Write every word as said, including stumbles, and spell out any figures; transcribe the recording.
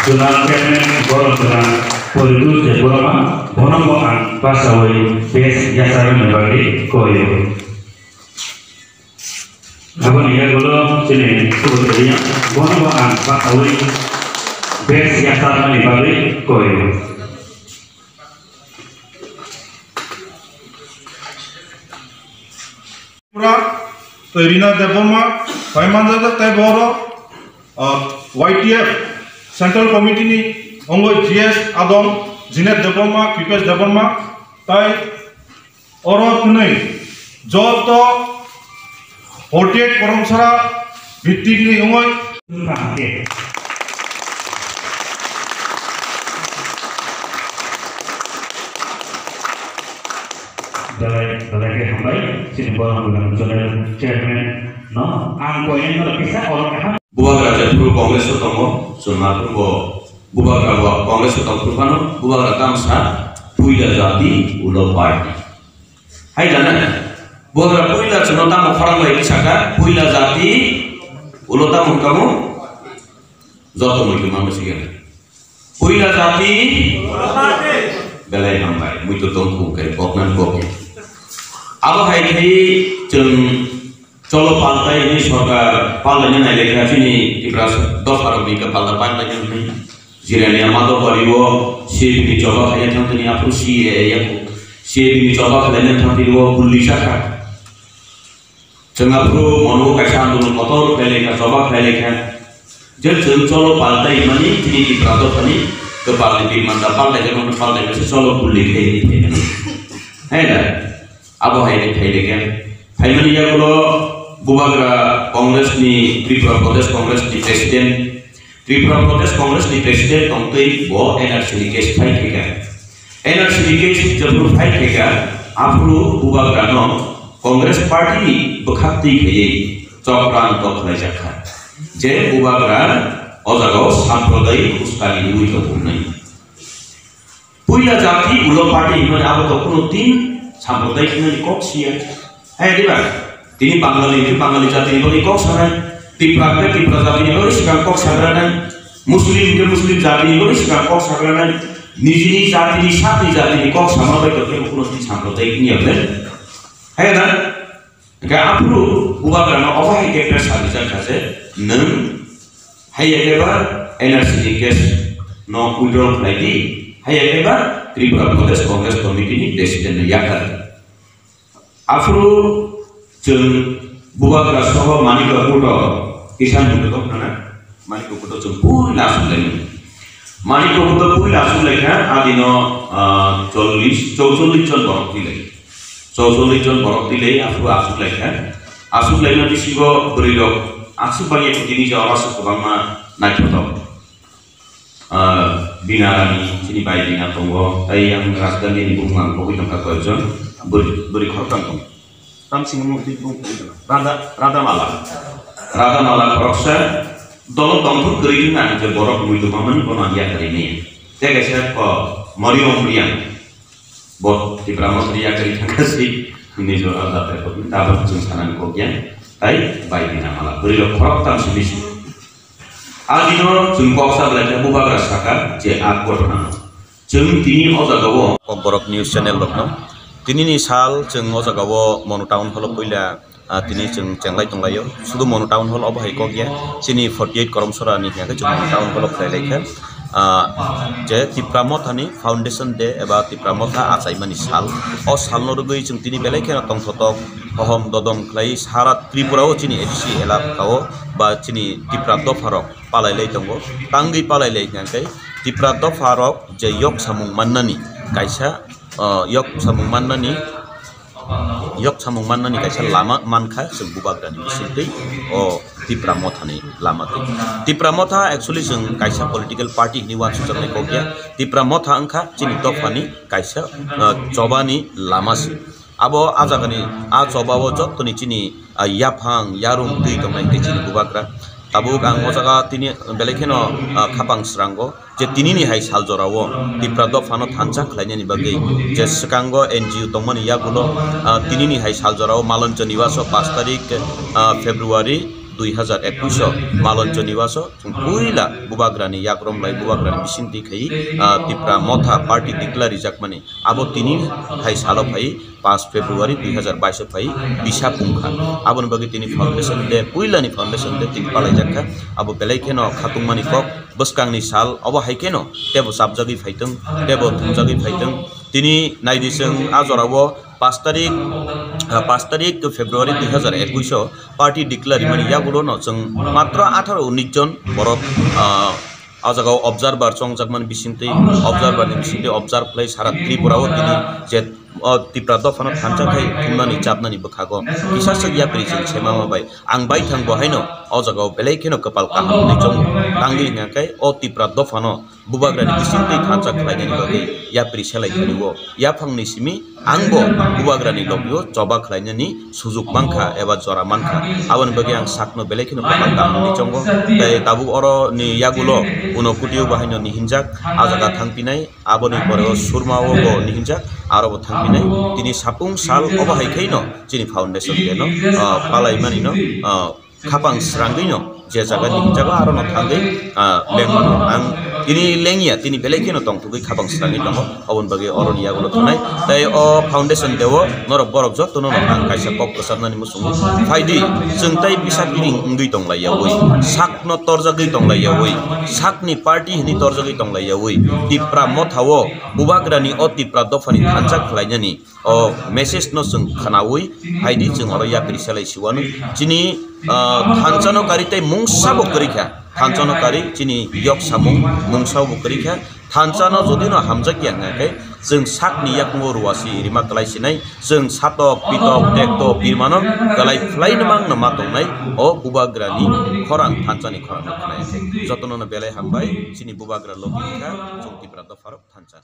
Chwla chairman borok chwla Poritu Debbarma, bono bo ang basawi base yachakna bagwi koyo. Aboni yagulo chini Subodh Reang, bono bo ang basawi base yachakna bagwi koyo. Tripura, tei Rina Debbarma, pai manjak tei boro, ah, Y T F Central Committee ni ongoi G S Adong, Jinet Debbarma, Kripesh Debbarma, tei oro twnwi joto forty eight Koromsara bhittini wngwi. Belai, belai khe hambai, chini Borok Motha Zonal Chairman no, ang koinai no kisa oro kaham. Bubagra jephru Congress o tongo, chwng aphuru bo Bubagra bo Congress o tongphru phano, Bubagra tamsa puila jati ulo party. Hai jana, bubagra puila chwngno tamo khorang bai saka, puila jati ulo tamo tamo, joto muitu ma bwswk ya. Puila jati, belai hambai, muitu tongkhu khe koknan kokya. Abo hai khe chwng Cholo paltai hwnwi sorkar paltaina nailaikha chini Tipra dopharokni kwpalda paltaina hwnwi. Jirania Madhobari o C A B ni choba khaina thangtini aphuru C A A ya kho. C A B ni choba khlaina thangtini o gulli sakha. Chwng aphuru mono kaisa andolon kotor khlailaikha, choba khlailaikha. Je chwng cholo paltai hwnmani chini Tipra dophani kwpalni birmanda paltaijak mano paltaima se cholo gulli khlai hwnwi phaimani. Hai da? Abo hai khe phai rega. Phaimani yagulo Bubagra Congress ni, Tripura Pradesh Congress ni President, Tripura Pradesh Congress ni President tongtwi bo N R C ni case file khaikha. N R C ni case jephru file khaikha, aphuru Bubagra no Congress party ni bwkhak twi khaiwi chokranto khlaijakha. Je Bubagra o jagao sampradayik uskani wngwi tongo hwnwi. Puila jati ulo party hwnmani abo to kuno din sampradayik hwnmani kok siya. Hai diba? Tini Bangali hwnkhe Bangali jatini bagwi kok sanai, Tipra hwnkhe Tipra jatini bagwi swkang kok sagranai, Muslim hwnkhe Muslim jatini bagwi swkang kok sagranai, nijini jatini sakni jatini kok sama bai tongkhe bo kuno din sampradayik wngya ble. Hai da? Hingke aphuru Bubagrano obo hai khe pressure rijak kha je, nwng haiya khe ba N R C ni case no withdraw khlai di, haiya khe ba Tripura Pradesh Congress Committee ni President no yakar di. Aphuru chwng Bubagra soho Manikya Kuto kisa nugwi tongkha na. Manikya Kuto chwng puila aswk laimani. Manikya Kuto puila aswk laikha, adino, ah, chollish, chowchollish jon borok twi lai. Chowchollish jon borok twi lai, aphuru aswk laikha. Aswk laima bisingo bwrwi rok aswk bangya tini je oro aswk kwbangma naithotok. Ah, Bina Rani, chini bai Bina tongo, tei yang Rajdhani ni bumung ang kogwi tongkha koyekjon, bwrwi, bwrwi khoroktham tongo. Tamsingmo twi bumung kogwi tongkha. Radha, Radha Mala. Radha Mala khoroksa, dolo tongthok kwrwi wngkha ang je borok muitu mamani bono ang yakarwi maya. Tei kaisa ko Mariam Priyan. Bo Tipra Mothani yakarwi thangkha si, Mizoram jatrai kokni tabuk chwng sanani kokya, tai bai Bina Mala. Bwrwi rok khoroktham simi si. Adino chwng kok sa belai khe Bubagra saka je a ghotona no. Chwng tini o jaga o. Kokborok News Channel rokno. Tinini sal chwng o jaga o Monu Town Hall o puila, ah, tini chwng chenglai tonglaio. Sudu Monu Town Hall obo hai kok ya. Chini forty eight Koromsora ni hwnka khe chwng Monu Town Hall o khlai lai khe. Ah, je Tipra Mothani Foundation Day eba Tipra Motha achaimani sal. O salno rwgwi chwng tini belai kheno tongthotok, hohom dodom khlai sara Tripura o chini A D C elaka o ba chini Tipra dopharok palai lai tongo. Tangwi palai lai hwnka khe Tipra dopharok je yok samung mannani kaisa, ah, yok samung mannani, yok samung mannani kaisa lama mankha chwng Bubagrani bisingtwi o Tipra Mothani lama twi. Tipra Motha actually chwng kaisa political party hinwi uansukjaknai kok ya. Tipra Motha wngkha chini dophani kaisa, ah, chobani lama se. Abo a jagani, a choba o jottoni chini, ah, yaphang yarung twi tongnai tei chini Bubagra. Tabuk ang o jaga tini belai kheno, ah, khapang srango. Je tinini hai sal jorao Tipra dophano thansa khlainani bagwi je swkango N G O tongmani yagulo, ah, tinini hai sal jorao Malonjo Niwaso pash tarik, ah, February dui hazar ekush o Malonjo Niwas o chwng puila Bubagrani yakrom lai Bubagrani bisingtwi khai, ah, Tipra Motha party declare rijakmani abo tini hai salo phai paanch February dui hazar bais o phai bisa pungkha. Aboni bagwi tini foundation day, puilani foundation day tini palaijakha. Abo belai kheno khatungmani kok bwskangni sal, obo hai kheno tebo chapjagwi phaitwng, tebo thumjagwi phaitwng. Tini naidi chwng a jorao paanch tarik, ah, paanch tarik February dui hazar ekush o party declare rimani yagulo no chwng matro atharo unis jon borok, ah, o jaga o observer chongjakmani bisingtwi, observer ni bisingtwi observe khlai sara Tripura o tini je o Tipra dophano thansa khai thumnani chapnani bwkhago kisa swk yapri chwng se mama bai ang bai thang bo haino o jaga o belai kheno kwpal kaham hwnwi chongo. Tangwi hwnkha khe o Tipra dophano Bubagrani bisingtwi thansa khlainani bagwi yapri selai thani o yaphangni simi ang bo Bubagrani logio choba khlainani sujuk mankha eba jora mankha. Aboni bagwi ang sakno belai kheno kwpal kaham hwnwi chongo. Tei tabuk oro ni yagulo Unokoti o bahaino nihinjak, a jaga thangpinai, aboni pore o Surma o bo nihinjak, aro bo thangpinai. Tini sapung sal obo hai khaino chini foundation day no, ah, palai mani no, ah, khapang srangwi no je jaga nihinjago aro no thangwi, ah, lengmano. Ang tini lengya, tini belai kheno tongthogwi khapang srangwi tongo, oboni bagwi oroni yagulo thanai. Tei o foundation day o norok borok jotono no ang kaisa kok kwcharnani muchungo. Phaidi, chwng tai bisa piring wngwi tonglaiyaui, sakno torjagwi tonglaiyaui, sakni party hwnwi torjagwi tonglaiyaui, Tipra Motha o Bubagrani o Tipra dophani thansa khlainani o message no chwng khwnaui phaidi, chwng oro yapri selai siwano. Chini, ah, thansa no kari tei mungsa bo kwrwi kha, thansa no kari chini yok samung mungsa bo kwrwi kha. Thansa no jodi no hamjak ya hwnkha khe chwng sakni yakung o ruwa si rima kwlai sinai, chwng satok pitok tekto pirmano kwlai phlai no mang no ma tongnai o Bubagrani khorang thansa ni khorang no khwnai. Jotono no belai hambai chini Bubagra logi kha chwng Tipra dopharok thansa.